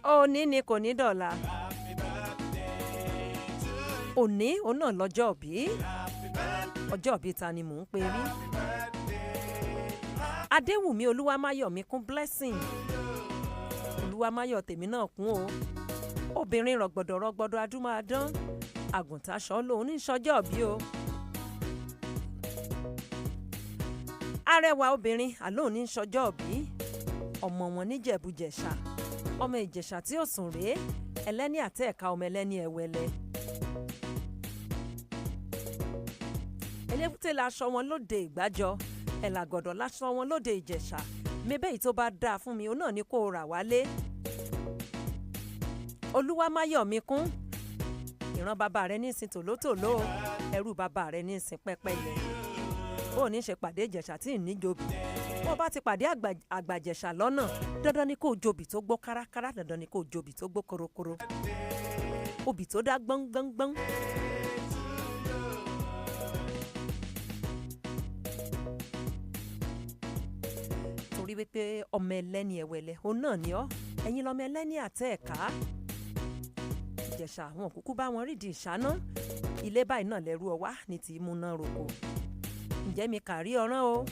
Òní ni kò ní dọ̀la. Òní òun náà lọ́jọ́ òbí. Ọjọ́ òbí ta ni mò ń pe rí? Adéwùmí Olúwamáyọ̀mí kún Blessing. Olúwamáyọ̀ tèmi náà kún o. Obìnrin rọ̀gbọ̀dọ̀ rọ̀gbọ̀dọ̀ adúmáadán. Àgùntàṣọ́ lòun ní sọjọ́ òbí o. Arẹwà obìnrin àlóun ní sọjọ́ òbí. Ọmọ wọn níjẹ̀bújẹ̀ṣà. Ọmọ Ìjẹ̀ṣà tí ò sùn rèé. Ẹlẹ́ni àtẹ ẹ̀ka ọmọ ẹlẹ́ni ẹ̀wẹ̀lẹ̀. Elékúté laṣọ wọn lóde Ìgbàjọ. Ẹ̀làgọ̀dọ̀ laṣọ wọn lóde Ìjẹ̀ṣà. Mebẹ́ yìí tó bá dáa fún mi, òun náà ni kó o rà wálé. Olúwamáyọ̀mí kún. Ìran bàbá rẹ ní ìsìn tòlótòló o. Ẹrú bàbá rẹ ní ìsìn pẹ́pẹ́yẹ. Bó o ní ṣe pàdé Ìjẹ̀ṣà tí ì ní jobi. Bó o bá ti pàdé àgbàjẹ̀ṣà lọ́nà, dandan ni kó o jobi tó gbó kárákárá, dandan ni kó o jobi tó gbó korokoro. Obì tó dá gbọ́ngbọ́ngbọ́n. Torí wípé ọmọ ẹlẹ́ni ẹ̀wẹ̀lẹ̀, òun náà ni ọ́. Ẹ̀yin lọmọ ẹlẹ́ni àtẹ ẹ̀ka. Ìjẹ̀ṣà wọn kúkú bá wọn rídìí ìṣáná. Ilé báyìí náà lẹ́rú ọwá ní ti múná roko. Ǹjẹ́ mi kà rí ọ̀rán o?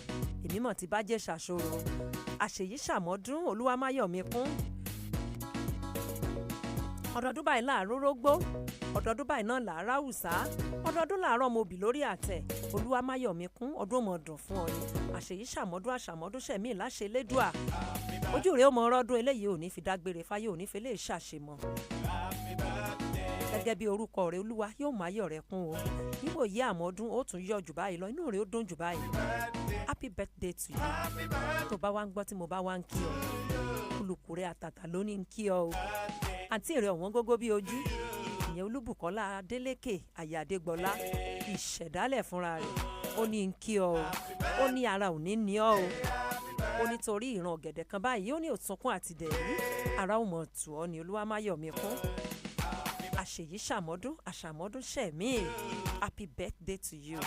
Èmi mọ̀ ti bá Jẹ̀ṣà ṣòro. Àṣèyí ṣàmọ́dún Olúwamáyọ̀mí kún. Ọdọọdún báyìí láàárọ̀ rógbó. Ọdọọdún báyìí náà làárọ̀ àwùsá. Ọdọọdún làárọ̀ mo bì lórí àtẹ. Olúwamáyọ̀mí kún, ọdún ò mọ̀ dùn fún ọ ni. Àṣèyí ṣàmọ́dún àṣàmọ́dún ṣẹ̀mí ìláṣẹ Elédùà. Ojú rẹ̀ ó mọ ọrọ́dún eléyìí ò ní fi dágbére fáyé ò ní fi lè ṣàṣemọ̀. Gẹ́gẹ́ bí orúkọ rẹ̀ Olúwa yóò máa yọ̀ rẹ kún o. Níwò yí àmọ́dún ó tún yọ̀ jù báyìí lọ, inú rẹ̀ ó dùn jù báyìí. Happy birthday to you. Tó bá wá ń gbọ́ tí mo bá wá ń kí ọ. Olùkù rẹ̀ àtàtà ló ní ń kí ọ o. Àǹtí rẹ̀ ọ̀wọ́n gógó bí ojú. Ìyẹn Olúbùkọ́lá Adélékè Aya Adégbọlá. Ìṣẹ̀dálẹ̀ fúnra rẹ̀. Ó ní ń kí ọ o. Ó ní ara ò ní ní ọ o. Ó ní torí ìran ọ̀gẹ̀dẹ̀ kan báyìí ó ní òsunkún àti dẹ̀rí. Ara ò mọ̀ tù ọ́ ni Olúwamáyọ̀mí kún. Àṣèyí ṣàmọ́dún àṣàmọ́dún ṣẹ̀mí. Happy birthday to you.